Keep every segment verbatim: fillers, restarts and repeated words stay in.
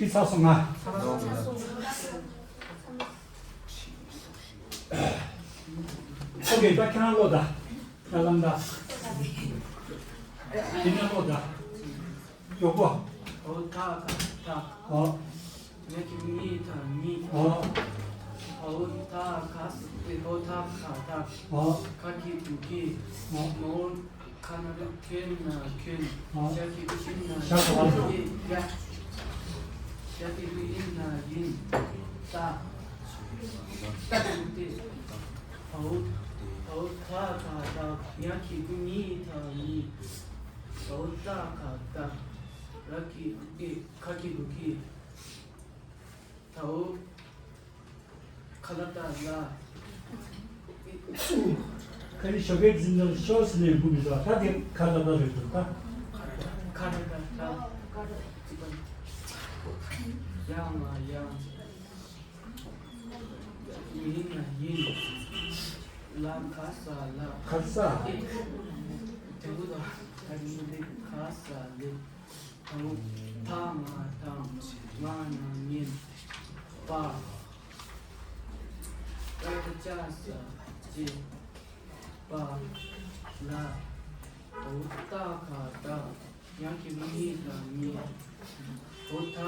ཚར་སོང་ང་། ཨོ་ཁེ། ད་ཁྱེད་རང་ཀློག་ད། ད་ལམ་ད། དེ་ནས་ཀློག་ད། མགྱོགས་པོ། ཨོ་ཐ་ག་ཐ། ཨོ། ཉ་གི་གུ་ཉི་ད་ཉི། ཨོ། ཨོ་ཐ་ག་ས་ཏེ་ཨོ་ཐ་ག་ཐ། ཨོ། ཁ་གི་གུ་གི། ཨོ། མ་འོ་ཁ་ན་རོ་ཁེ་ན་ཁེན། ཨོ། ཞ་གི་གུ་ཤི་ན་ཤ་གི་གུ་ཡེ་ཡ། ཞ་གི་གུ་ཡིན་ན་ཡིན། ཏ། ཏ་གི་གུ་ཏེ། ཨོ། ཨོ་ཐ་ག་ཐ། ཉ་གི་གུ་ཉི་ད་ཉི། ཨོ་ཐ་ག་ཐ། ར་གི་གུ་ཀེ། ཁ་གི་གུ་ཀེ། ད་ཨོ། ཁ་ལ་ཏ་ལ། ཁ་ནི་ཞོགས་ཀས་འཛིན་ན་ཤོག་ཟེར་ནས་འབུ་མི་འདུག་ད་དེ་ཁ་ལ་ཏ་རེད་འདུག་ད། ཁ་ལ་ཏ་ལ། ཡ་ང་ཡ། ཡིན་ན་ཡིན། ལ་ག་ས་ལ། ག་ས། དེ་བུ་དང་ད་རིང་འདི་ག་ས་ལེ། ད་ཐ་ང་ཐང་། ང་ན་ངན། པ། ཨེ་ད་ཅ་ས་ཅེ། པ། ལ། ཨོ་ཏ་ག་ཏ། ཉ་གི་གུ་ཉི་ད་ཉི། ཨོ་ཐ་ག་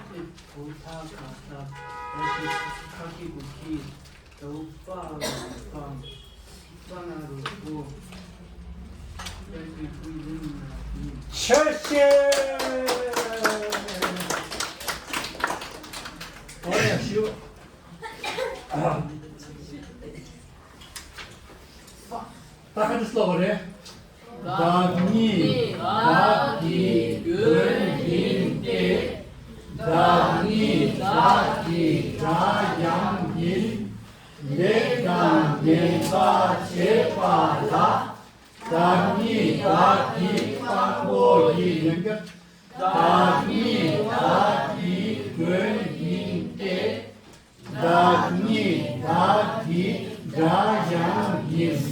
ཏི། ཨོ་ཐ་ག་ཐ། ཡ་གི་ཁ་གི་གུ་ཁི། ད་ཨོ་པ་ང་པང་། པ་ན་རོ་པོ། ཡ་གི་གུ་ཡིན་ན་ཡིན། ཆ་ཤས། ཨོ་ཡ་ཤིའོ། ད་ག་འདྲ་ཀློག་པ་རེད། བདག་ཉིད་བདག་གི་མགོན་ཡིན་ཏེ། བདག་ཉིད་བདག་གི་དགྲ་ཡང་ཡིན། ལས་དང་ངན་པ་བྱེད་པ་ལ། བདག་ཉིད་བདག་གི་དཔང་པོ་ཡིན། བདག་ཉིད་བདག་གི་མགོན་ཡིན་ཏེ། བདག་ཉིད་བདག་གི་དགྲ་ཡང་ཡིན།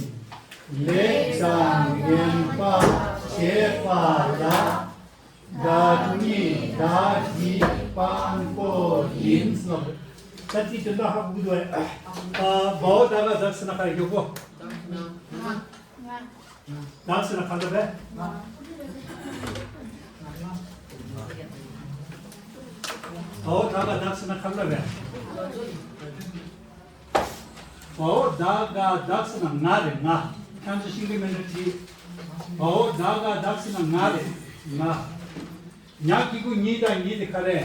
ལས་དང་ངན་པ་བྱེད་པ་ལ། བདག་ཉིད་བདག་གི་དཔང་པོ་ཡིན། ད་ཅི་དོན་དག་ཧ་གོ་གི་འདུག་ཨེ། ཨ། བའོ་ད་ག་བདག་ཟེར་ན་ག་རེ་འཇུག་གོ། བདག་ཟེར་ན་ག་འདྲ་བས། བའོ་ད་ག་བདག་ཟེར་ན་ག་འདྲ་བས། བའོ་ད་ག་བདག་ཟེར་ན་ང་རེད། ང་། ཁྱེད་ཚོ་ཤེས་ཀྱི་མེད་ན་དྲིས། བའོ་ད་ག་བདག་ཟེར་ན་ང་རེད། ང་། ཉ་གི་གུ་ཉི་ད་ཉི་དེ་ག་རེ།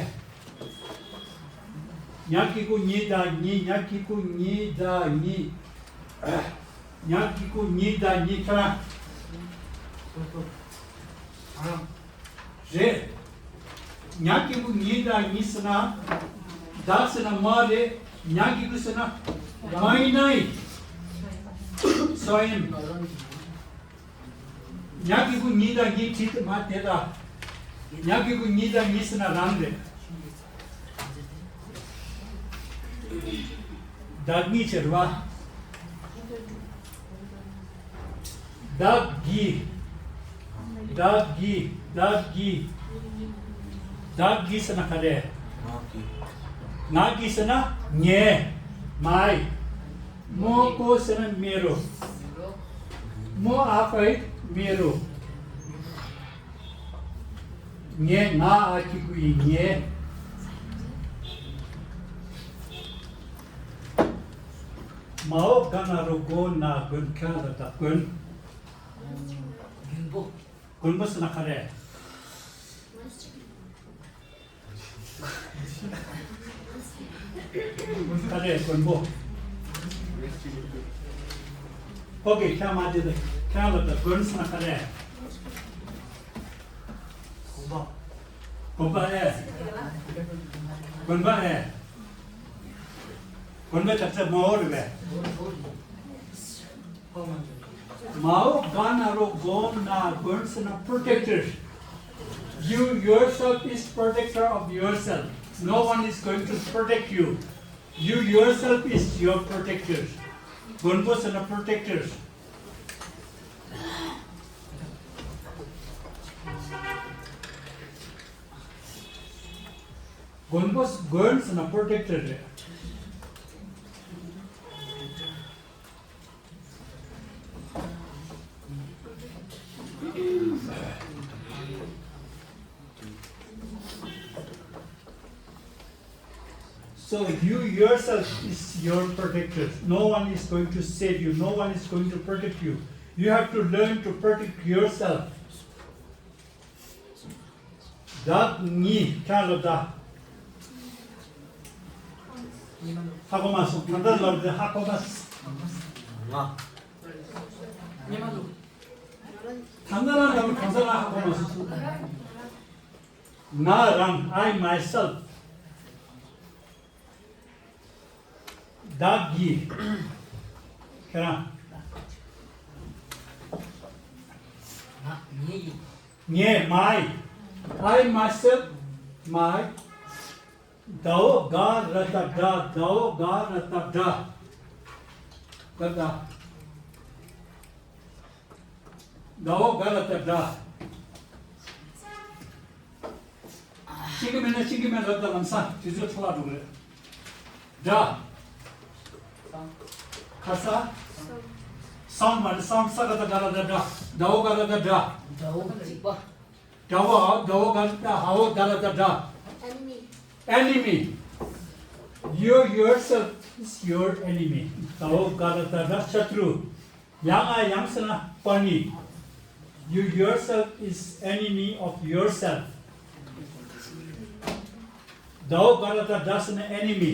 ཉ་གི་གུ་ཉི་ད་ཉི། ཉ་གི་གུ་ཉི་ད་ཉི། ཉ་གི་གུ་ཉི་ད་ཉི་ཁྱེད་རང་། རེད། ཉ་གི་གུ་ཉི་ད་ཉི་ཟེར་ན། བདག་ཟེར་ན་མ་རེད། ཉ་གི་གུ་ཟེར་ན་མ་ཡིན་ན་ཡིན། སོ་ཡིན། ཉ་གི་གུ་ཉི་ད་ཉི་བྲིས་ཏེ་མ་དེ་ད། ཉ་གི་གུ་ཉི་ད་ཉི་ཟེར་ན་རང་རེད། བདག་ཉིད་ཟེར་བ། བདག་གི། བདག་གི། བདག་གི། བདག་གི་ཟེར་ན་ག་རེ། ང་གི་ཟེར་ན་ངའི། མའི། མོ་ཀོ་ཟེར་ན་མེ་རོ། མོ་ཨ་ཀ་ཡི་མེ་རོ། ངའི། ང་ཨ་གི་གུ་ཡི་ངའི། མའོ་ག་ན་རོ་མགོ་ན་མགོན། ཁ་ལ་ད་མགོན། མགོན་པོ། མགོན་པོ་ཟེར་ན་ག་རེ། ག་རེ་མགོན་པོ། ཨོ་ཁེ། ཁྱེད་མ་དེ་དེ་ཁྱེད་ལ་དེ་མགོན་ཟེར་ན་ག་རེ། དགོན་པ། དགོན་པ་ཨེ། དགོན་པ་ཨེ། དགོན་པ་ཆགས་ཚེ་མ་འོ་རེད་པས། མའོ་ག་ན་རོ་མགོ་ན་མགོན་ཟེར་ན་protector། You yourself is protector of yourself. No one is going to protect you. You yourself is your protector. མགོན་པོ་ཟེར་ན་protector། མགོན་པོ་མགོན་ཟེར་ན་པྲོ་ཊེག་ཊར་རེད། So you yourself is your protector. No one is going to save you. No one is going to protect you. You have to learn to protect yourself. བདག་ཉིད་ཁྱེད་ལ་བདག་ཧ་གོ་མ་སོང་། ད་ལྟ་ལབ་དེ་ཧ་གོ་མ་སོང་། ང་། ད་ལྟ་རང་ལབ་ད་ལྟ་རང་ཧ་གོ་མ་སོང་། ང་རང་། I myself། བདག་གིས། ཁྱེད་རང་། ང་། ངེད་ཀྱིས། ངས། my, I myself, my། ད་འོ་ག་ར་ད་ད། ད་འོ་ག་ར་ད་ད། ད་ད། ད་འོ་ག་ར་ད་ད། ཤེས་ཀྱི་མེད་ན་ཤེས་ཀྱི་མེད་ལབ་དང་། ལམ་སང་དུས་ཚོད་འཕྲོ་བརླག་འགྲོ་གི་རེད། ད། ཁ་ས། སང་མ་རེད། སང་ས་ག་ད་ག་ར་ད་ད། ད་འོ་ག་ར་ད་ད། ད་འོ་ག་ར་ད་ད། ད་འོ་ག་ར་ད་ད། ཧ་འོ་ད་ར་ད་ད། Enemy. You yourself is your enemy. ད་འོ་ག་ར་ད་ད། ཤ་ཏྲུ། ཡང་ང་ཡང་ཟེར་ན་པ་ནི། You yourself is enemy of yourself. ད་འོ་ག་ར་ད་ད་ཟེར་ན་enemy།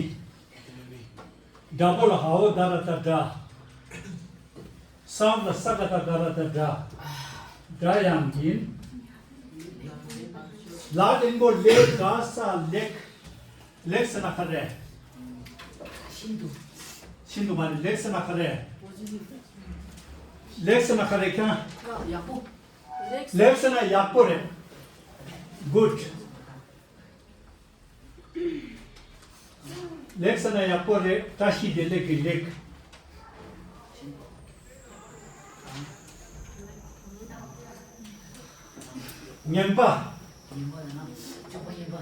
དགྲ་བོ་ལ་ཧ་འོ་ད་ར་ད་དགྲ། སང་ལ་ས་ག་ད་ག་ར་ད་དགྲ། དགྲ་ཡང་ཡིན། ལ་འགྲེང་བུ་ལེ་ག་ས་ལེགས། ལེགས་ཟེར་ན་ག་རེ། ཤིན་ཏུ། ཤིན་ཏུ་མ་རེད། ལེགས་ཟེར་ན་ག་རེ། ལེགས་ཟེར་ན་ག་རེ་ཁྱེད། ཡག་པོ། ལེགས་ཟེར་ན་ཡག་པོ་རེད། Good. ལེགས་ཟེར་ན་ཡག་པོ་རེད། བཀྲ་ཤིས་བདེ་ལེགས་ཀྱི་ལེགས། ངན་པ། ངན་པ་ཡིན་ན་སྤྱོད་པ་ངན་པ།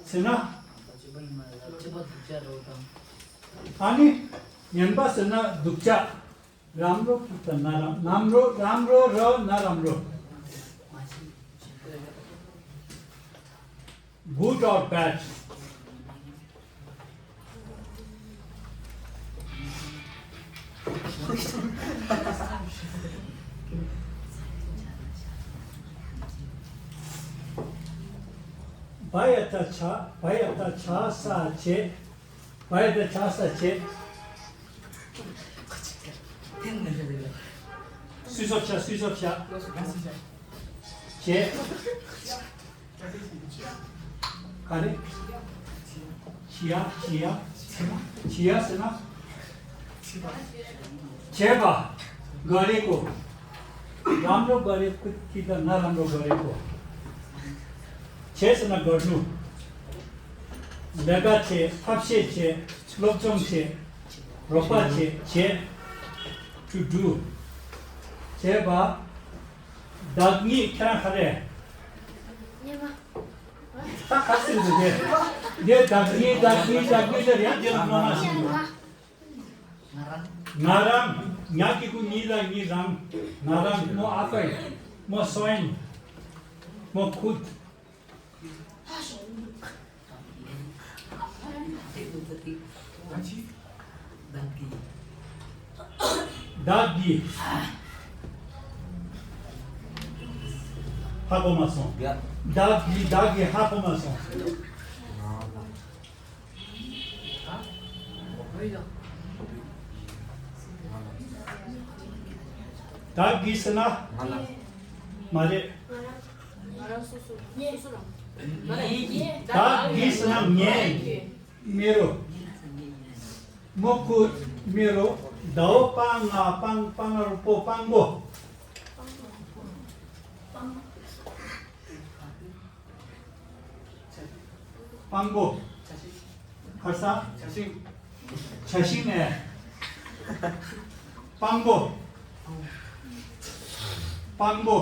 ཟེར་ན། སྤྱོད་པ་ངན་པ་ལ་སྤྱོད་པ་སྡུག་ཅག་འདྲ་བོ་དང་། ཨ་ནི། ངན་པ་ཟེར་ན་སྡུག་ཅག་རམ་རོ་ཀི་ད་ན་རམ། ནམ་རོ། རམ་རོ་ར་ན་རམ་རོ། Good or bad? བ་ཡ་བཏགས་བྱ། བ་ཡ་བཏགས་བྱ་ས་བྱེད། བ་ཡ་བཏགས་བྱ་ས་བྱེད། སུས་སོགས་བྱ། སུས་སོགས་བྱ། བྱེད། ག་རེ། བྱེད་ཡ། བྱེད་ཡ། བྱེད་ཡ་ཟེར་ན། བྱེད་པ། ག་རེ་གོ། རམ་རོ་ག་རེ་ཀི་ད་ན་རམ་རོ་ག་རེ་གོ། བྱེད་ཟེར་ན་ག་རུ། ལས་ཀ་བྱེད། ཐབས་ཤེས་བྱེད། སློབ་སྦྱོང་བྱེད། རོགས་པ་བྱེད། བྱེད། To do. བྱེད་པ། བདག་ཉིད་ཁྱེད་རང་ག་རེ། ད་ག་ཟེར་འདུག་དེ། དེ་བདག་ཉིད། བདག་ཉིད། བདག་ཉིད་ཟེར་ཡང་དེ་ལ་མ་མ་ཤེས་འདུག་ང་རང་། ཉ་གི་གུ་ཉི་ལ་ཉི་རང་། ང་རང་། མོ་ཨ་ཕའི། མོ་སོན། མོ་ཁུད། བདག་གིས། ཧ་གོ་མ་སོང་། བདག་གིས། བདག་གིས་ཧ་གོ་མ་སོང་། བདག་གིས་ཟེར་ན། ང་ལ། མ་རེད། ང་རང་སོ་སོ། ངས། སོ་སོ་རང་། ངས། བདག་གིས་ཟེར་ན་ངས། མེ་རོ། མོ་ཁུ་མེ་རོ། ཟླ་བོ་པ་ང་པང་། པ་ང་རོ་པོ། པང་པོ། སྤང་པོ། ཁར་ས། བྱ་ཤིང་། བྱ་ཤིང་ནས། སྤང་པོ། སྤང་པོ།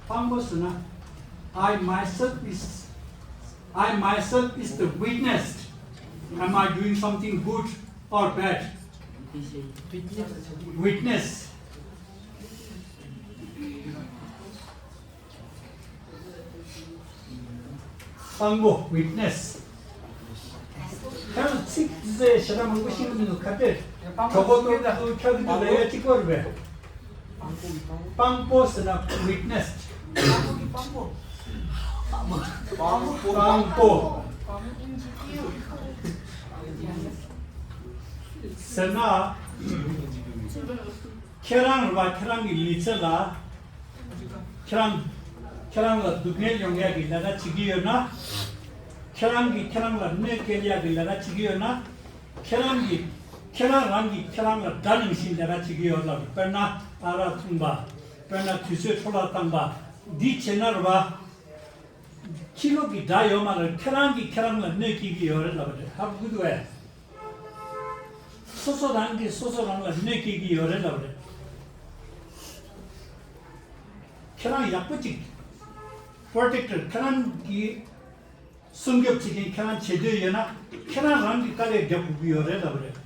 སྤང་པོ་ཟེར་ན། I myself is, I myself is the witness. Am I doing something good or bad? Witness. དཔང་པོ། Witness. ཁྱེད་རང་ཚིག་ཟེར་ཞེ་དྲག་མང་པོ་ཤེས་ཀྱི་མི་འདུག་ག་དེ་གྲོགས་པོ་ཚོ་ཁྱོད་ཀྱི་འདི་ལ་ཡ་གཅིག་པོ་རེད་པས། དཔང་པོ་ཟེར་ན་witness། དཔང་པོ། དཔང་པོ་ཟེར་ན། ཁྱེད་རང་རེད་པ། ཁྱེད་རང་གི་མི་ཚེ་ལ། ཁྱེད་རང་། ཁྱེད་རང་ལ་སྡུག་བསྔལ་ཡོང་ཡག་གི་ལས་ཀ་བྱེད་ཀྱི་ཡོད་ན། ཁྱེད་རང་གིས་ཁྱེད་རང་ལ་གནོད་སྐྱེལ་ཡག་གི་ལས་ཀ་བྱེད་ཀྱི་ཡོད་ན། ཁྱེད་རང་གིས། ཁྱེད་རང་རང་གིས་ཁྱེད་རང་ལ་དགྲ་ནང་བཞིན་ལས་ཀ་བྱེད་ཀྱི་ཡོད་ལབ། དཔེར་ན་ཨ་རག་འཐུང་པ། དཔེར་ན་དུས་ཚོད་འཕྲོ་བརླག་བཏང་པ། འདི་བྱས་ན་རེད་པ། ཕྱི་ལོགས་ཀྱི་དགྲ་ཡོད་མ་རེད། ཁྱེད་རང་གིས་ཁྱེད་རང་ལ་གནོད་སྐྱེལ་གྱི་ཡོད་རེད་ལབ་པ་རེད། ཧ་གོ་གི་འདུག་གས། སོ་སོ་རང་གིས་སོ་སོ་རང་ལ་གནོད་སྐྱེལ་གྱི་ཡོད་རེད་ལབ་རེད། ཁྱེད་རང་ཡག་པོ་ཅིག protector ཁྱེད་རང་གི་སྲུང་སྐྱོབ་བྱེད་མཁན་ཁྱེད་རང་བྱེད་འདོད་ཡོད་ན། ཁྱེད་རང་རང་གིས་དཀའ་ལས་རྒྱག་དགོས་ཀྱི་ཡོད་རེད་ལབ་རེད།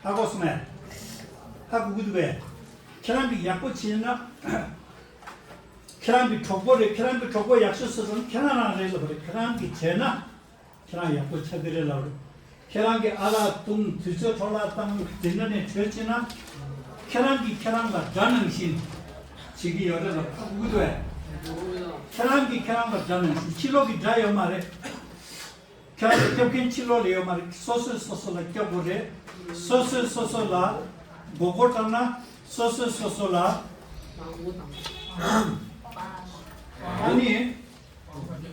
ཧ་གོ་སོང་ངས། ཧ་གོ་གི་འདུག་གས། ཁྱེད་རང་གིས་ཡག་པོ་བྱས་ན། ཁྱེད་རང་གི་གྲོགས་པོ་རེད། ཁྱེད་རང་གི་གྲོགས་པོ་ཡག་ཤོས་སུ་སོང་ཁྱེད་རང་རང་རེད་ལབ་རེད། ཁྱེད་རང་གིས་བྱས་ན། ཁྱེད་རང་ཡག་པོ་ཆགས་ཀྱི་རེད་ལབ་རེད། ཁྱེད་རང་གིས་ཨ་རག་བཏུང་། དུས་ཚོད་འཕྲོ་བརླག་བཏང་། དེ་འདྲ་ནས་བྲོས་ཕྱིན་ན། ཁྱེད་རང་གིས་ཁྱེད་རང་ལ་དགྲ་ནང་བཞིན་བྱེད་ཀྱི་ཡོད་རེད་ལབ། ཧ་གོ་གི་འདུག་གས། ཁྱེད་རང་གིས་ཁྱེད་རང་ལ་དགྲ་ནང་བཞིན། ཕྱི་ལོགས་ཀྱི་དགྲ་ཡོད་མ་རེད། ཁྱེད་རང་ལ་སྐྱོབ་མཁན་ཕྱི་ལོགས་ལ་ཡོད་མ་རེད། སོ་སོས་སོ་སོ་ལ་སྐྱོབ་དགོས་རེད། སོ་སོས་སོ་སོ་ལ་མགོ་སྐོར་བཏང་ན། སོ་སོས་སོ་སོ་ལ། ཨ་ནི།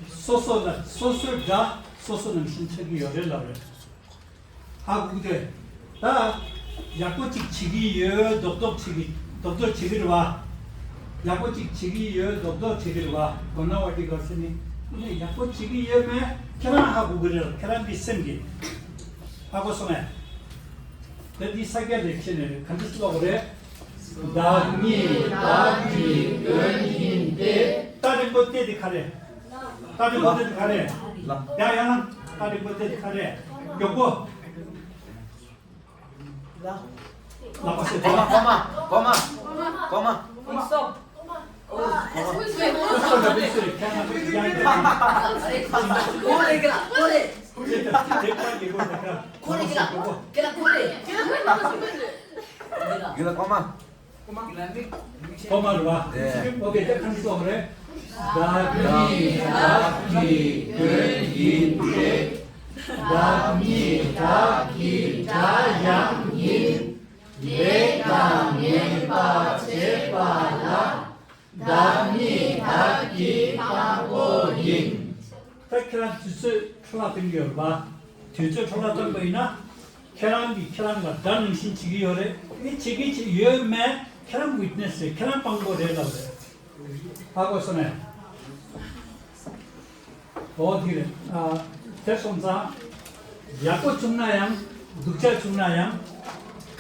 སོ་སོ་ལ། སོ་སོའི་དགྲ་སོ་སོ་ནང་བཞིན་ཆགས་ཀྱི་ཡོད་རེད་ལབ་རེད། ཧ་གོ་གི་འདུག་ད་ཡག་པོ་ཅིག་བྱེད་ཀྱི་ཡོད། རྡོག་རྡོག་བྱེད་ཀྱི། རྡོག་རྡོག་བྱེད་ཀྱི་རེད་པ། ཡག་པོ་ཅིག་བྱེད་ཀྱི་ཡོད། རྡོག་རྡོག་བྱེད་ཀྱི་རེད་པ། གོ་ན་བ་ཏི་ག་ཟེར་ནི། ཨ་ནི་ཡག་པོ་བྱེད་ཀྱི་ཡོད་མེད་ཁྱེད་རང་ཧ་གོ་གི་རེད། ཁྱེད་རང་གི་སེམས་ཀྱིས་ཧ་གོ་སོང་ངས། ད་འདི་ས་སྐྱ་ལེགས་བཤད་ནས་ག་འདྲ་ཀློག་རེད། བདག་ཉིད་བདག་གི་མགོན་ཡིན་ཏེ། རྟ་རིང་པོ་སྟེ་དེ་ག་རེ། རྟ་རིང་པོ་སྟེ་དེ་ག་རེ། ཡང་ཡང་། རྟ་རིང་པོ་སྟེ་དེ་ག་རེ། མགྱོགས་པོ། ལག་པ་སེ། གོ་མ། གོ་མ། གོ་མ། གོ་མ། ཡིན་ལ་གོ་མ། གོ་མ་རེད་པ། ཨོ་ཁེ། ད་གང་ཙོགས་རེད། བདག་ཉིད་བདག་གི་མགོན་ཡིན་ཏེ། བདག་ཉིད་བདག་གི་དགྲ་ཡང་ཡིན། ལེགས་དང་ཉེས་པ་བྱེད་པ་ལ། བདག་ཉིད་བདག་གི་དཔང་པོ་ཡིན། ད་ཁྱེད་རང་དུས་ཚོད་འཕྲོ་བརླག་གཏོང་གི་ཡོད་རེད་པ། དུས་ཚོད་འཕྲོ་བརླག་བཏང་པ་ཡིན་ན། ཁྱེད་རང་གིས་ཁྱེད་རང་ལ་དགྲ་ནང་བཞིན་བྱེད་ཀྱི་ཡོད་རེད། ཨེ་བྱེད་ཀྱི་བྱེད་ཡོད་མེད་ཁྱེད་རང་ཝིཊ་ནེ་སི་རེད། ཁྱེད་རང་དཔང་པོ་རེད་ལབ་རེད། ཧ་གོ་སོང་ངས། འོ་དེ་རེད། ཨ། དེ་སོང་ཙང་། ཡག་པོ་བྱུང་ན་ཡང་། སྡུག་ཅག་བྱུང་ན་ཡང་།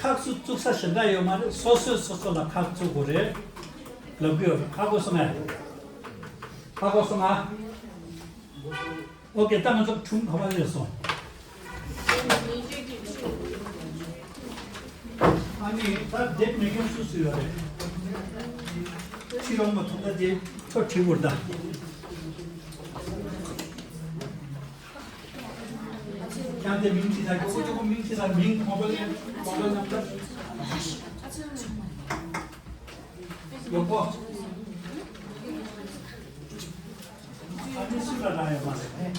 ཁག་སུ་བཙུགས་ས་གཞན་དག་ཡོད་མ་རེད། སོ་སོས་སོ་སོ་ལ་ཁག་བཙུགས་དགོས་རེད་ལབ་ཀྱི་ཡོད་རེད། ཧ་གོ་སོང་ངས། ཧ་གོ་སོང་ང་། ཨོ་ཁེ། ད་ང་ཚོ་དྲུང་ཁ་པར་སླེབས་སོང་། ཨ་ནི་ད་དེབ་མེད་མཁན་སུ་སུ་ཡོད་རེད། ཁྱེད་རང་མ་ཐུག་ད་དེ་ཚོ་བྲིས་བོར་ད། ཁྱེད་དེ་མིང་བྲིས་ད། ཁྱོ་གོ་ཁྱོ་གོ་མིང་བྲིས་ད། མིང་མོ་བལ་མོ་བལ་ནམ་བར། ཡོང་གོ། ཨ་ནི་སུ་ལ་ལ་ཡོད་མ་རེད།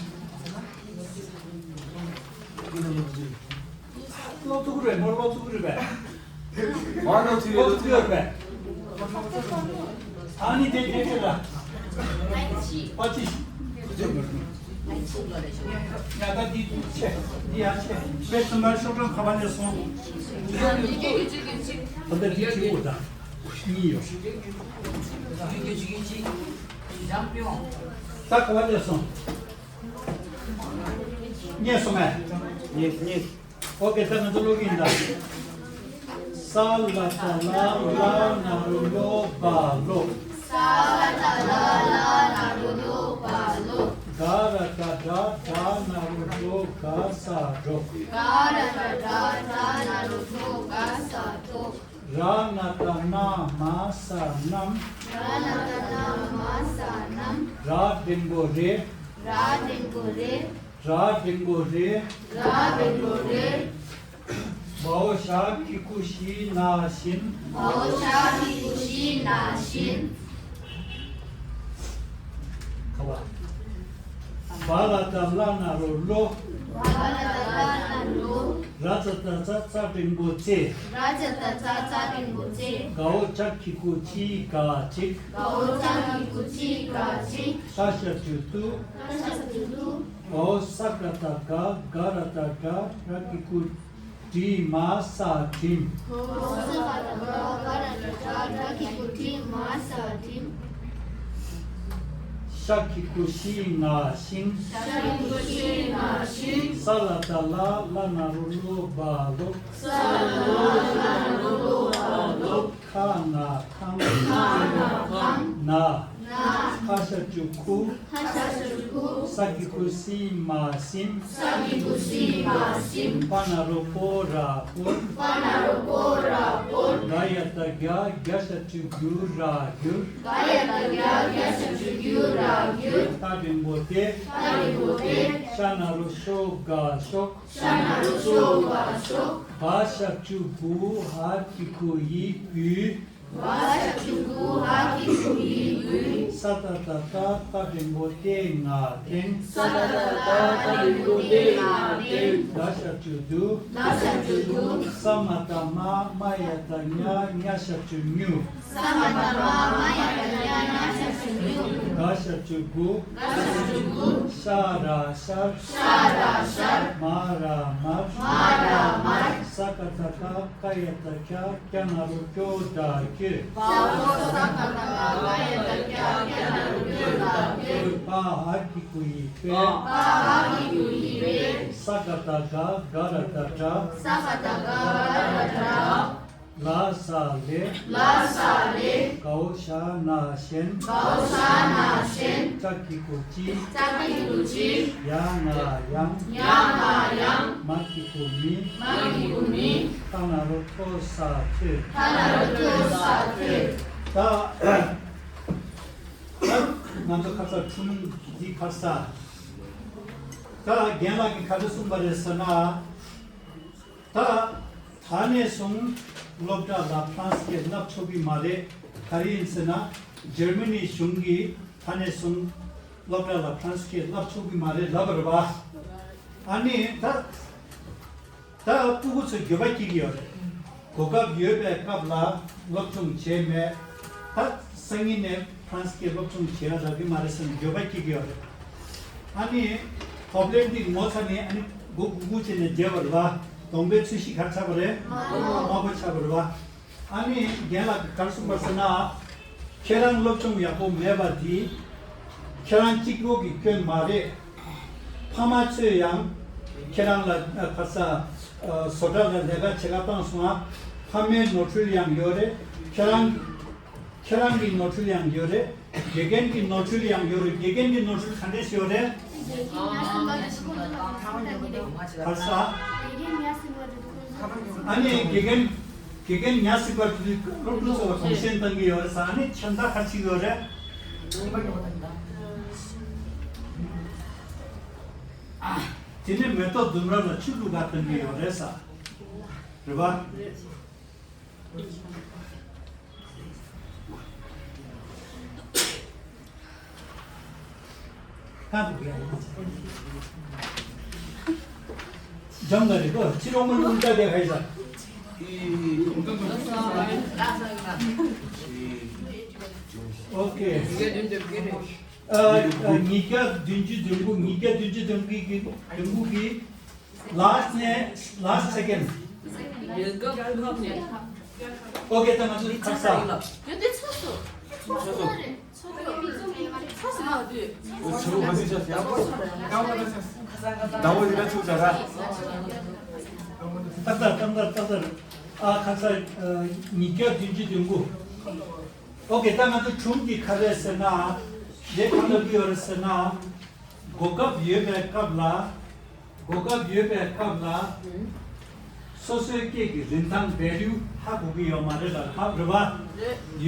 ཀློག་ཐུབ་རེད། མོ་ཀློག་ཐུབ་རེད་པས། ཨ་ནི་ཐུབ་ཡོད། ཀློག་ཐུབ་ཡོད་པས། ཨ་ནི་དེ་དེ་དེ་ལ། པ་ཅི། ཉ་ད་འདི་ཆེ། འདི་ཡང་ཆེ། དཔེ་ཚོན་པར་ཤོག་གྲངས་ག་པ་ནས་སོང་། ད་ལྟ་འདི་བྲིས་འོ་ད། གཉིས་ཡོད། ད་ག་པ་ནས་སོང་། རྙེད་སོང་ངས། རྙེད་རྙེད། ཨོ་ཁེ། ད་ང་ཚོ་ཀློག་གི་ཡིན་ད། ས་ལ་བཏགས་སླ། སླ་ན་རོ་སློ། སྦ་སློབ། ས་ལ་བཏགས་སླ། སླ་ན་རོ་སློ། སྦ་ དྲ་དྲ་ན་རོ་དྲོ་ག་ས་དྲོ། ག་ར་བཏགས་གྲ་གྲ་ན་རོ་གྲོ་ག་ས་གྲོ། ར་ན་བཏགས་རྣ་མ་ས་རྣམས། ར་ན་བཏགས་རྣ་མ་ས་རྣམས། ར་འགྲེང་བུ་རེ། ར་འགྲེང་བུ་རེ། ར་འགྲེང་བུ་རེ། ར་འགྲེང་བུ་རེ། བའོ་ཞ་གི་གུ་ཞི་ན་བཞིན། བའོ་ཞ་གི་གུ་ཞི་ན་བཞིན། ཁ་བ། བ་ལ་བཏགས་བླ་ན་རོ་བློ། བ་ལ་བཏགས་བླ་ན་རོ་བློ། ར་ཙ་བཏགས་རྩ་རྩ་འགྲེང་བུ་རྩེ། ར་ཙ་བཏགས་རྩ་རྩ་འགྲེང་བུ་རྩེ། གའོ་ཅ་གི་གུ་ཅི་ག་ཅིག། གའོ་ཅ་གི་གུ་ཅི་ག་ཅིག། ཏ་ཞབས་ཀྱུ་ཏུ། ཏ་ཞབས་ཀྱུ་ཏུ། གའོ་ས་ག་བཏགས་ག་ག་ར་བཏགས་གྲ་ར་གི་གུ་དྲི་མ་ས་དྲིམ། གའོ་ས་ག་བཏགས་ག་ག་ར་བཏགས་གྲ་ར་གི་གུ་དྲི་མ་ས་དྲིམ། ཤ་གི་གུ་ཤི་ང་ཤིང་། ཤ་གི་གུ་ཤི་ང་ཤིང་། ས་ལ་བཏགས་སླ་སླ་ན་རོ་སློ་བ་སློབ། ས་ལ་བཏགས་སླ་སླ་ན་རོ་སློ་བ་སློབ། ཁ་ང་ཁང་། ཁ་ང་ཁང་། ན། ན། ཧ་ཞབས་ཀྱུ་ཁུ། ཧ་ཞབས་ཀྱུ་ཁུ། ས་གི་གུ་སི་མ་སིམ། ས་གི་གུ་སི་མ་སིམ། པ་ན་རོ་པོ་ར་པོར། པ་ན་རོ་པོ་ར་པོར། ག་ཡ་བཏགས་གྱ་གྱ་ཞབས་ཀྱུ་གྱུ་ར་གྱུར། ག་ཡ་བཏགས་གྱ་གྱ་ཞབས་ཀྱུ་གྱུ་ར་གྱུར། ཏ་འགྲེང་བུ་ཏེ། ཏ་འགྲེང་བུ་ཏེ། ཤ་ན་རོ་ཤོ་ག་ཤོག། ཤ་ན་རོ་ཤོ་ག་ཤོག། བ་ཞབས་ཀྱུ་བུ་ཧ་གི་གུ་ཡི་བུས། བ་ཞབས་ཀྱུ་བུ་ཧ་གི་གུ་ཡི་བུས། ས་ཏ་བཏགས་སྟ་སྟ་འགྲེང་བུ་སྟེ་ང་སྟེང་། ས་ཏ་བཏགས་སྟ་སྟ་འགྲེང་བུ་སྟེ་ང་སྟེང་། ད་ཞབས་ཀྱུ་དུ། ད་ཞབས་ཀྱུ་དུ། ས་མ་བཏགས་སྨ་སྨ་ཡ་བཏགས་སྨྱ་སྨྱ་ཞབས་ཀྱུ་སྨྱུ། ས་མ་བཏགས་སྨ་སྨ་ཡ་བཏགས་སྨྱ་སྨྱ་ཞབས་ཀྱུ་སྨྱུ། ག་ཞབས་ཀྱུ་གུ། ག་ཞབས་ཀྱུ་གུ། ཤ་ར་ཤར། ཤ་ར་ཤར། མ་ར་མར། མ་ར་མར། ས་ཀ་བཏགས་སྐ་སྐ་ཡ་བཏགས་སྐྱ་སྐྱ་ན་རོ་སྐྱོ་ད་སྐྱོད། བའོ་ས་ཀ་བཏགས་སྐ་སྐ་ཡ་བཏགས་སྐྱ་སྐྱ་ན་རོ་སྐྱོ་ད་སྐྱོད། པ་ཧ་གི་གུ་ཡི་པའི། པ་ཧ་གི་གུ་ཡི་པའི། ས་ཀ་བཏགས་སྒ་སྒ་ར་བཏགས་སྒྲ། ས་ཀ་བཏགས་སྒ་སྒ་ར་བཏགས་སྒྲ། ལ་ས་ལེ། ལ་ས་ལེ། གའོ་ཞ་ན་ཞེན། གའོ་ཞ་ན་ཞེན། ཅ་གི་གུ་ཅི། ཅ་གི་གུ་ཅི། ཡ་ང་ཡང་། ཡ་ང་ཡང་། མ་གི་གུ་མི། མ་གི་གུ་མི། ཐ་ན་རོ་ཐོ་ས་ཐོས། ཐ་ན་རོ་ཐོ་ས་ཐོས། ད། ད་ང་ཚོ་ཁ་ས་ཁྲུམ་འདི་ཁ་ས། ད་རྒན་ལགས་ཀྱིས་ག་རེ་གསུངས་པ་རེད་ཟེར་ན། ད་ད་ནས་བཟུང་སློབ་གྲྭ་ལ་ཧྥ་རན་སི་སྐད་བསླབ་ཆོག་གི་མ་རེད། ག་རེ་ཡིན་ཟེར་ན། འཇར་མ་ནི་གཞུང་གིས་ད་ནས་བཟུང་སློབ་གྲྭ་ལ་ཧྥ་རན་སི་སྐད་བསླབ་ཆོག་གི་མ་རེད་ལབ་པ་རེད་པ། ཨ་ནི་ད་ད་སྤུ་གུ་ཚོ་འགྱོད་པ་སྐྱེ་གི་ཡོད་རེད། གོ་སྐབས་ཡོད་པའི་སྐབས་ལ་སློབ་སྦྱོང་བྱས་མེད། ད་སང་ཉིན་ནས་ཧྥ་རན་སི་སྐད་སློབ་སྦྱོང་བྱེད་ཡ་རག་གི་མ་རེད་ཟེར་ནས་འགྱོད་པ་སྐྱེ་གི་ཡོད་རེད། ཨ་ནི་ཧོབ་ལེན་འདི་ངོ་ཚ་ནས་ཨ་ནི་མགོ་སྒུར་སྒུར་བྱས་ནས་བསྡད་པ་རེད་པ། གདོང་པའི་ཚོས་གཞི་ག་རེ་ཆགས་པ་རེད། དམར་པོ་ཆགས་པ་རེད་པ། ཨ་ནི་རྒན་ལགས་ཀྱིས་ག་རེ་གསུངས་པ་ཟེར་ན། ཁྱེད་རང་སློབ་སྦྱོང་ཡག་པོ་མེད་པ་འདི་ཁྱེད་རང་གཅིག་པོ་གི་སྐྱོན་མ་རེད། ཕ་མ་ཚོས་ཡང་ཁྱེད་རང་ལ་ཨ་ག་ས་ཨ་བཟོ་གྲྭ་ལ་ལས་ཀ་བྱེད་ག་བཏང་སོང་ང་། ཕ་མའི་ནོར་འཁྲུལ་ཡང་ཡོད་རེད། ཁྱེད་རང་ཁྱེད་རང་གི་ནོར་འཁྲུལ་ཡང་ཡོད་རེད། དགེ་རྒན་གྱི་ནོར་འཁྲུལ་ཡང་ཡོད་རེད། དགེ་རྒན་གྱི་ནོར་འཁྲུལ་ག་འདྲས་ཡོད་རེད། ག་ས། ཨ་ནི་དགེ་རྒན་དགེ་རྒན་ཉ་སྲིད་པ་དེ་སློབ་ཕྲུག་ཚོ་ལ་གོང་བཤད་བཏང་གི་ཡོད་རེད་ཟེར། ཨ་ནི་ཁྱིམ་བདག་ཁ་ཅིག་ཡོད་རེད། དེ་ནས་མེ་ཏོག་ལྡུམ་ར་ལ་ཆུ་བླུག་ག་བཏང་གི་ཡོད་རེད་ཟེར། རེད་པ། ད་འགྲིག་གི་ཡ་ཡིན། འཇམ་ལ་རེད་གོ། ཕྱི་རོགས་མ་ལུང་ལྟ་དེ་ཧའི་ས། ཨོ་ཁེ། ཨ་ཨ་ཉིས་བརྒྱ་བདུན་ཅུ་དོན་དགུ། ཉིས་བརྒྱ་བདུན་ཅུ་དོན་དགུ་གི་དོན་དགུ་གི། Last name, last second. Okay, ད་ང་ཚོ་ཁ་ས། ཡོད་དེ་ཚོགས་སུ། ཚོགས་སུ་མ་དུས། ད་འོ་ཡིན་ན་ཚུགས་ས་ར། ཏག་ཏག་ཏག་ཏག་ཏག་ཏག་ཨ་ཁ་ས་ཉིས་བརྒྱ་བདུན་ཅུ་དོན་དགུ། Okay, ད་ང་ཚོ་སྒྲུང་འདི་ག་རེ་ཟེར་ན། འདི་ག་ལ་གི་ཡོད་རེད་ཟེར་ན། གོ་སྐབས་ཡོད་པའི་སྐབས་ལ། གོ་སྐབས་ཡོད་པའི་སྐབས་ལ། སོ་སོའི་སྐད་ཀྱི་རིན་ཐང་བེ་ལིའུ་ཧ་གོ་གི་ཡོད་མ་རེད་ལ། ཧ་རེད་པ།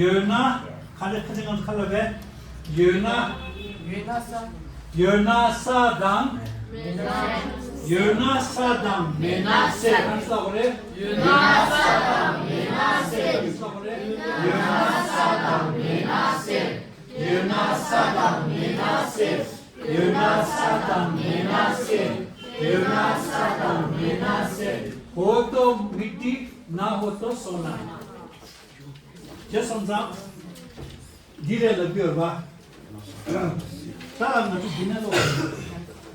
ཡོད་ན། ག་རེ་ཁ་ཅིག་ང་ཚོ་ག་ལབ་པས། ཡོད་ན། ཡོད་ན་ས། ཡོད་ན་ས་དང་། མེད་ན། ཡོད་ན་ས་དང་མེད་ན་གསེར། ག་རེ་ལབ་དགོས་རེད། ཡོད་ན་ས་དང་མེད་ན་གསེར། ག་རེ་ལབ་དགོས་རེད། ཡོད་ན་ས་དང་མེད་ན་གསེར། ཡོད་ན་ས་དང་མེད་ན་གསེར། ཡོད་ན་ས་དང་མེད་ན་གསེར། ཡོད་ན་ས་དང་མེད་ན་གསེར། हो तो मिट्टी, ना हो तो सोना। བྱས་སོང་ཙང་། འདི་རེད་ལབ་ཀྱི་ཡོད་པ། ད་ང་ཚོ་འདི་ནས་ཀློག་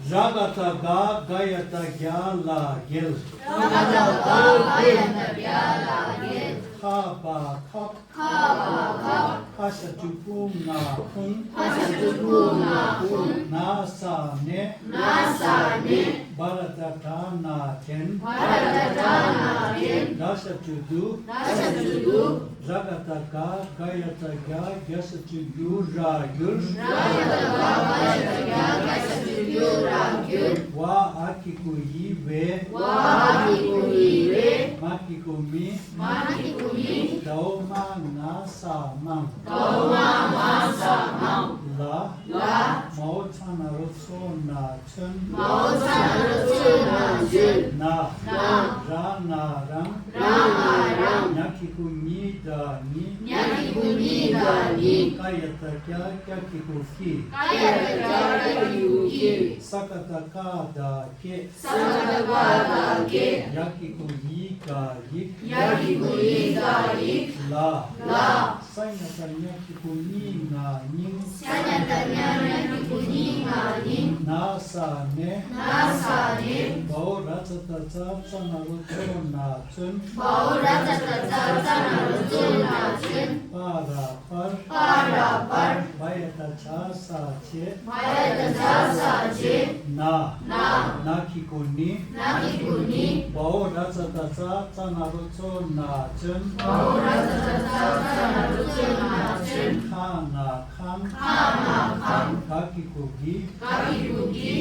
ར་ག་བཏགས་ག་ག་ཡ་བཏགས་གྱ་ལ་རྒྱལ། ར་ག་བཏགས་ག་ག་ཡ་བཏགས་གྱ་ལ་རྒྱལ། ཁ་བ་ཁབ། ཁ་བ་ཁབ། ཕ་ཤ་ཅུ་ཕུ་ང་ཕུང་། ཕ་ཤ་ཅུ་ཕུ་ང་ཕུང་། ན་ས་ནས། ན་ས་ནས། བ་ར་བཏགས་བྲ་ན་བྲན། བ་ར་བཏགས་བྲ་ན་བྲན། ད་ཤ་ཅུ་དུ། ད་ཤ་ཅུ་དུ། ར་ག་བཏགས་ག་ག་ཡ་བཏགས་གྱ་གྱ་ཤ་ཅུ་གྱུ་ར་གྱུར། ར་ག་བཏགས་ག་ག་ཡ་བཏགས་གྱ་གྱ་ཤ་ཅུ་གྱུ་ར་གྱུར། བ་འ་གི་གུ་ཡི་བའི། བ་འ་གི་གུ་ཡི་བའི། མ་གི་གུ་མི། མ་གི་གུ་མི། ད་འོག་མ་ང་ས་མང་། ད་འོག་མ་ང་ས་མང་། ལ། ལ། མ་འོག་ཚ་ན་རོ་ཚོ་ན་ཚོན། མ་འོག་ཚ་ན་རོ་ཚོ་ན་ཚོན། ན། ན། ར་ན་རང་། ར་ན་རང་། ཉ་གི་གུ་ཉི་ད་ཉིད། ཉ་གི་གུ་ཉི་ད་ཉིད། ཀ་ཡ་བཏགས་ཀྱ་ཀྱ་གི་གུ་ཀྱི། ཀ་ཡ་བཏགས་ཀྱ་ཀྱ་གི་གུ་ཀྱི། ས་ག་བཏགས་སྐ་ད་སྐད། ས་ག་བཏགས་སྐ་ད་སྐད། ཡ་གི་གུ་ཡི་ག་ཡིག། ཡ་གི་གུ་ཡི་ག་ཡིག། ལ། ལ། ས་ཉ་བཏགས་སྙ་གི་གུ་སྙི་ང་སྙིང་། ས་ཉ་བཏགས་སྙ་སྙ་གི་གུ་སྙི་ང་སྙིང་། ན་ས་ནས། ན་ས་ནས། བ་འོག་ར་ཙ་བཏགས་རྩ་ཙ་ན་རོ་ཙོ་ན་བཙོན། བ་འོག་ར་ཙ་བཏགས་རྩ་ཙ་ན་རོ་ཙོ་ན་བཙོན། པ་ར་པར། པ་ར་པར། བ་ཡ་བཏགས་བྱ་ས་བྱེད། བ་ཡ་བཏགས་བྱ་ས་བྱེད། ན། ན། ན་གི་གུ་ནི། ན་གི་གུ་ནི། བ་འོག་ར་ཙ་བཏགས་རྩ་ཙ་ན་རོ་ཙོ་ན་བཙོན། བ་འོག་ར་ཙ་བཏགས་རྩ་ཙ་ན་རོ་ཙོ་ན་བཙོན། ཁ་ང་ཁང་། ཁ་ང་ཁང་། ག་གི་གུ་གི། ག་གི་གུ་གི།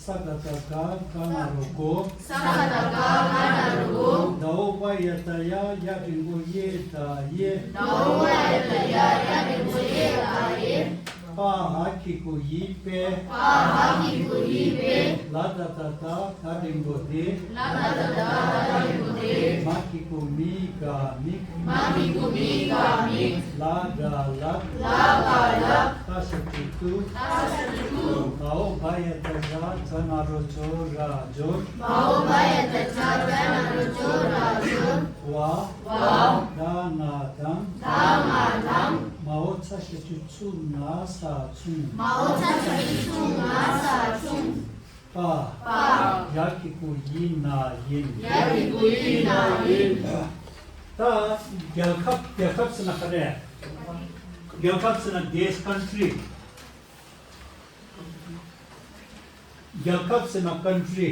ས་ག་བཏགས་སྒ་སྒ་ན་རོ་སྒོ། ས་ག་བཏགས་སྒ་སྒ་ན་རོ་སྒོ། ད་འོག་བ་ཡ་བཏགས་ཡ་ཡ་འགྲེང་བུ་ཡེ་ད་ཡེ། ད་འོག་བ་ཡ་བཏགས་ཡ་ཡ་འགྲེང་བུ་ཡེ་ད་ཡེ། པ་འ་གི་གུ་ཡི་པའི། པ་འ་གི་གུ་ཡི་པའི། ལ་ད་བཏགས་ལྡ་ལྡ་འགྲེང་བུ་ལྡེ། ལ་ད་བཏགས་ལྡ་ལྡ་འགྲེང་བུ་ལྡེ། མ་གི་གུ་མི་ག་མིག། མ་གི་གུ་མི་ག་མིག། ལ་ག་ལག། ལ་ག་ལག། ཏ་ཤ་ཅུ་ཏུ། ཏ་ཤ་ཅུ་ཏུ། ད་འོག་བ་ཡ་བཏགས་བྱ་བྱ་ན་རོ་བྱོ་ར་བྱོར། ད་འོག་བ་ཡ་བཏགས་བྱ་བྱ་ན་རོ་བྱོ་ར་བྱོར། བ། བ། ད་ང་དང་། ད་ང་དང་། མ་འོག་ཚ་ཤ་ཅུ་ཚུ་ང་ས་ཚུང་། མ་འོག་ཚ་ཤ་ཅུ་ཚུ་ང་ས་ཚུང་། པ། པ། ཡ་གི་གུ་ཡི་ན་ཡིན། ཡ་གི་གུ་ཡི་ན་ཡིན། ད་རྒྱལ་ཁབ། རྒྱལ་ཁབ་ཟེར་ན་ག་རེ། རྒྱལ་ཁབ་ཟེར་ན་this country། རྒྱལ་ཁབ་ཟེར་ན་country།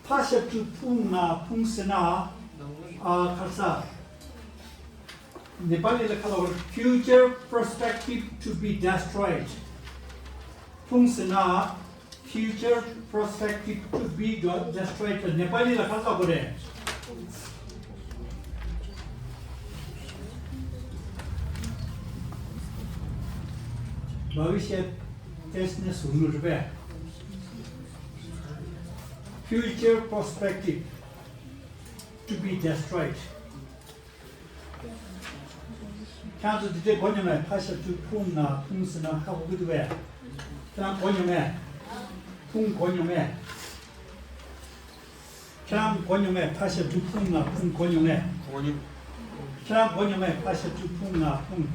ཕ་ཤ་ཅུ་ཕུ་ང་ཕུང་ཟེར་ན། ཨ། ཁ་ས། ནེ་པ་ལི་ལ་ཁ་ལ་བར་future prospective to be destroyed། ཕུང་ཟེར་ན། future prospective to be destroyed། ནེ་པ་ལི་ལ་ཁ་ལ་བར། བ་བི་ཤ་ཏེ་ནེ་སུ་ནུ་རེད་པས། Future prospective to be destroyed། ཁྱེད་ཚོ་འདི་འདྲའི་གོ་མྱོང་མེད། ཕ་ཤ་ཅུ་ཕུང་ང་ཕུང་ཟེར་ན་ཧ་གོ་གི་འདུག་པས། ཁྱེད་རང་གོ་མྱོང་མེད། ཕུང་གོ་མྱོང་མེད། ཁྱེད་རང་གོ་མྱོང་མེད། ཕ་ཤ་ཅུ་ཕུང་ང་ཕུང་གོ་མྱོང་མེད། གོ་མྱོང་། ཁྱེད་རང་གོ་མྱོང་མེད། ཕ་ཤ་ཅུ་ཕུང་ང་ཕུང་།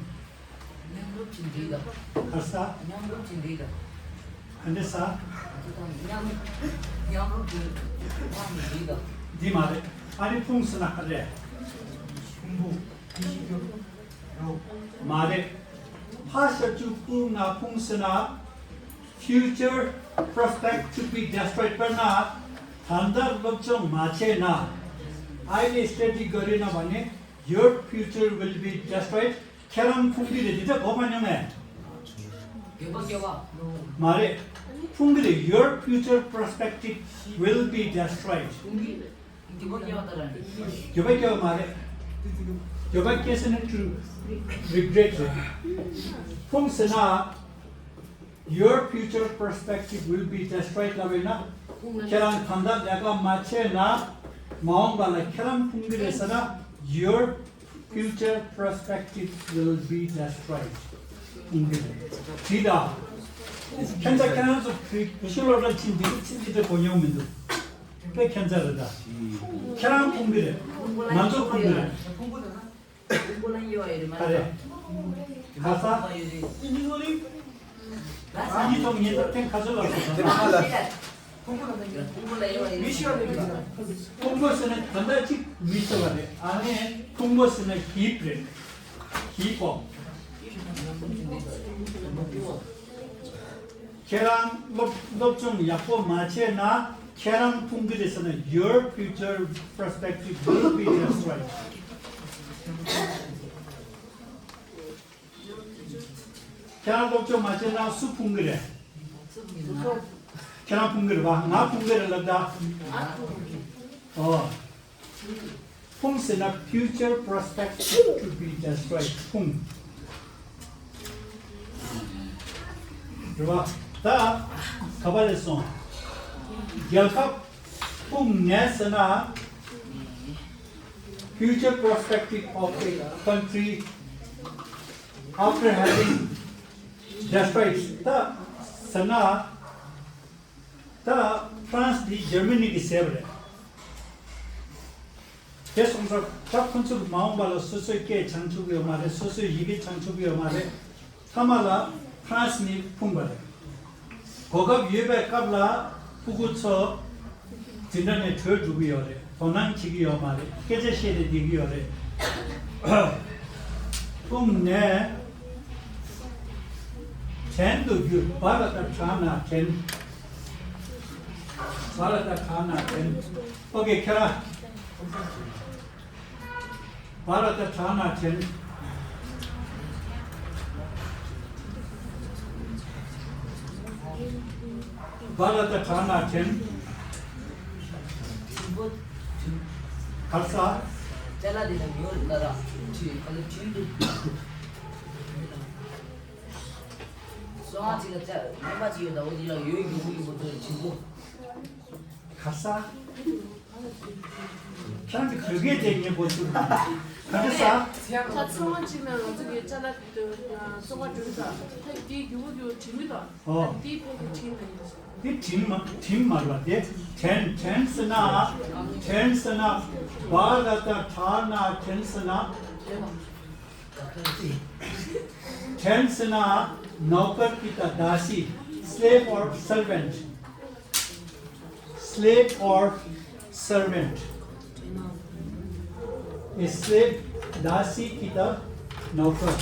མཉམ་རུབ་ཀྱི་འདི་དང་། ག་ས། མཉམ་རུབ་ཀྱི་འདི་དང་། ཨ་འདི་ས། མཉམ། མཉམ་རུབ་ཀྱི་དབང་གི་འདི་དང་། འདི་མ་རེད། ཨ་ནི་ཕུང་ཟེར་ན་ག་རེ། ཕུང་པོ། འདི་ཤི་རྒྱུ། རོ། མ་རེད། ཕ་ཤ་ཅུ་ཕུང་ང་ཕུང་ཟེར་ན། Future prospect to be destroyed། དཔེར་ན། ད་ལྟ་སློབ་སྦྱོང་མ་བྱས་ན། highly strategic area ན་བ་ནི། Your future will be destroyed. ཁྱེད་རང་ཕུང་གི་རེད། འདི་འདྲ་གོ་མ་མྱོང་ངས། འགྱོད་པ་སྐྱེ་བ། མ་རེད། ཕུང་གི་རེད། Your future perspective will be destroyed. འགྱོད་པ་སྐྱེ་བ་ལྟར་རེད། འགྱོད་པ་སྐྱེ་བ་མ་རེད། འགྱོད་པ་སྐྱེ་ཟེར་ན་to regret རེད། ཕུང་ཟེར་ན། Your future perspective will be destroyed ལབ་ཡོད་ན། ཁྱེད་རང་གང་ལྟར་ལས་ཀ་མ་བྱས་ན། མ་འོངས་པ་ལ་ཁྱེད་རང་ཕུང་གི་རེད་ཟེར་ན། Your future perspective will be destroyed. ཕུང་གི་རེད། དྲིས་དང་། ཁྱེད་ཚོ་ཁྱེད་རང་ཚོ་བོད་བོད་གཞུང་སློབ་གྲྭ་ཕྱིན་འདི་ཚིག་འདི་འདྲ་གོ་མྱོང་མི་འདུག་དཔེ་ཁྱད་མཚར་རེད་ད། ཁྱེད་རང་ཕུང་གི་རེད། ང་ཚོ་ཕུང་གི་རེད། ཕུང་པོ་ལ་གཡོ་བ་ཡོད་རེད་མ་ག་རེད། རེད། ག་ས། ཕུང་པོ་ཡོད་རེད། ཨ་ནི་ཚོ་ངེད་ཚོ་ཐེངས་ཁ་ཚོད་ལ་སོང་ད། ཕུང་པོ་ལ་གཡོ་བ་ཡོད་རེད། ཕུང་པོ་ལ་གཡོ་བ་ཡོད་རེད། ཕུང་པོ་ཟེར་ན་ད་ལྟ་གཅིག་མི་ཚོ་བ་རེད། ཨ་ནི་ཕུང་པོ་ཟེར་ན་གྱིབ་རེད། གྱིབ་པོ། ཁྱེད་རང་སློབ་སློབ་སྦྱོང་ཡག་པོ་མ་བྱས་ན་ཁྱེད་རང་ཕུང་གི་རེད་ཟེར་ན། Your future perspective will be destroyed. ཁྱེད་རང་སློབ་སྦྱོང་མ་བྱས་ན་སུ་ཕུང་གི་རེད། ཁྱེད་རང་ཕུང་གི་རེད་བ། ང་ཕུང་གི་རེད་ལབ་ད། ཨོ། ཕུང་ཟེར་ན་future perspective to be destroyed. ཕུང་། རེད་བ། ད་ག་པར་སླེབས་སོང་། རྒྱལ་ཁབ་ཕུང་ནས་ཟེར་ན། Future perspective of a country after having destroyed. ད་ཟེར་ན། ད་ཧྥ་རན་སི་འདི་འཇར་མ་ནི་གིས་བཟས་པ་རེད། དེ་སོང་ཙང་ད་ཁོ་ཚོར་མ་འོངས་པ་ལ་སོ་སོའི་སྐད་སྦྱང་ཆོག་གི་ཡོད་མ་རེད། སོ་སོའི་ཡི་གེ་སྦྱང་ཆོག་གི་ཡོད་མ་རེད། མཐའ་མ་ལ་ཧྥ་རན་སི་ནི་ཕུང་པ་རེད། གོ་སྐབས་ཡོད་པའི་སྐབས་ལ་ཕྲུ་གུ་ཚོ་འཛིན་གྲྭ་ནས་བྲོས་འགྲོ་གི་ཡོད་རེད། དོ་སྣང་བྱེད་ཀྱི་ཡོད་མ་རེད། སྐད་ཆ་བཤད་ནས་བསྡད་ཀྱི་ཡོད་རེད། ཕུང་ནས་བྲན་དུ་གྱུར། བ་ར་ཏ་བྲ་ན་བྲན། བ་ར་ཏ་བྲ་ན་བྲན། ཨོ་ཀེ་ཁྱེད་རང་། བ་ར་ཏ་བྲ་ན་བྲན། བ་ར་ཏ་བྲ་ན་བྲན། གར་ས། ཅ་ལག་དེ་ལ་ཉོ་རུ་ལ་ར། ཁྲི་ག་ལ་ཁྲི་འདུག་སོང་ང་ཅིག་ལ་ཅ་རྨས་པ་ཅིག་ཡོད་ད། འོ་དེ་ལ་ཡོད་ཡོད་ཡོད་པོ་ཚོ་ཁྲི་འདུག་གར་ས། ཁྱེད་རང་གི་བོད་སྐད་དེ་ངས་གོ་ཐུབ་མ་རེད། ག་འདྲ་ས། ད་ཚོང་བ་གཅིག་ནང་ང་ཚོ་གི་ཅ་ལག་དེ་ཚོང་བ་འགྲོ་ད། ད་དེའི་རྒྱུ་བོ་རྒྱུ་བོ་དྲི་མི་དང་། ཨོ། ད་དེའི་ཕན་གྱི་དྲི་མི་ཡིན། འདི་དྲི་མ་དྲི་མ་རེད་པ། དེ་བྲན་བྲན་ཟེར་ན། བྲན་ཟེར་ན། བ་ར་ཏ་བྲ་ན་བྲན་ཟེར་ན། བྲན་ཟེར་ན་ནོ་ཀར་གྱི་ད་དཱ་སི། Slave or servant. Slave or servant. A slave, དཱ་སི་གྱི་ད་ནོ་ཀར།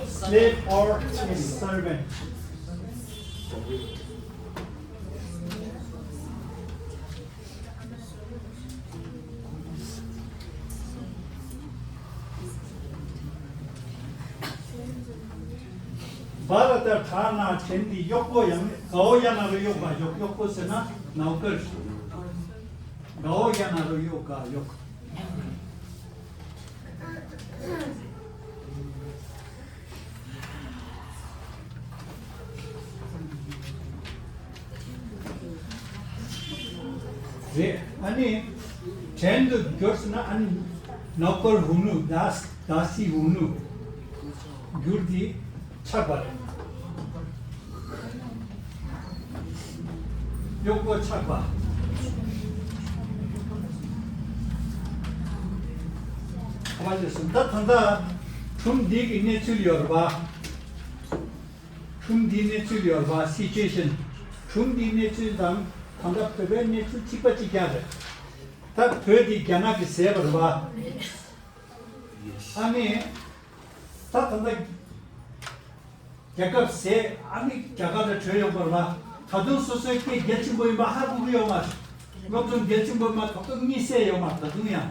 Slave or a servant. བ་ར་ཏ་བྲ་ན་བྲན། འདི་གཡོག་པོ་ཡང་གའོ་ཡ་ན་རོ་གཡོག་ག་གཡོག་གཡོག་པོ་ཟེར་ན་ནོ་ཀར། གའོ་ཡ་ན་རོ་གཡོག་ག་གཡོག་རེད། ཨ་ནི་བྲན་དུ་གྱུར་ཟེར་ན། ཨ་ནི་ནོ་ཀར་ཧུ་ནུ། དཱ་སི་དཱ་སི་ཧུ་ནུ། གྱུར་འདི་ཆགས་པ་རེད། གཡོག་པོ་ཆགས་པ། ག་པར་སླེབས་སོང་། ད་ད་ལྟ་སྒྲུང་འདི་གི་གནས་ཚུལ་ཡོད་རེད་པ། སྒྲུང་འདིའི་གནས་ཚུལ་ཡོད་རེད་པ། སི་ཅུ་ཨེ་ཤན། སྒྲུང་འདིའི་གནས་ཚུལ་དང་ད་ལྟ་བོད་པའི་གནས་ཚུལ་གཅིག་པ་གཅིག་རྐྱང་རེད། ད་བོད་འདི་རྒྱ་ནག་གིས་བཟས་པ་རེད་པ། ཨ་ནི་ད་ད་ལྟ་རྒྱལ་ཁབ་བཟས། ཨ་ནི་རྒྱ་གར་ལ་བྲོས་ཡོང་བ་རེད་པ། ད་དུང་སོ་སོའི་སྐད་གལ་ཆེན་པོ་ཡིན་པ་ཧ་གོ་གི་ཡོད་མ་རེད། སློབ་སྦྱོང་གལ་ཆེན་པོ་ཡིན་པ་ད་དུང་གཉིད་སད་ཡོད་མ་རེད། ད་དུང་ཡང་།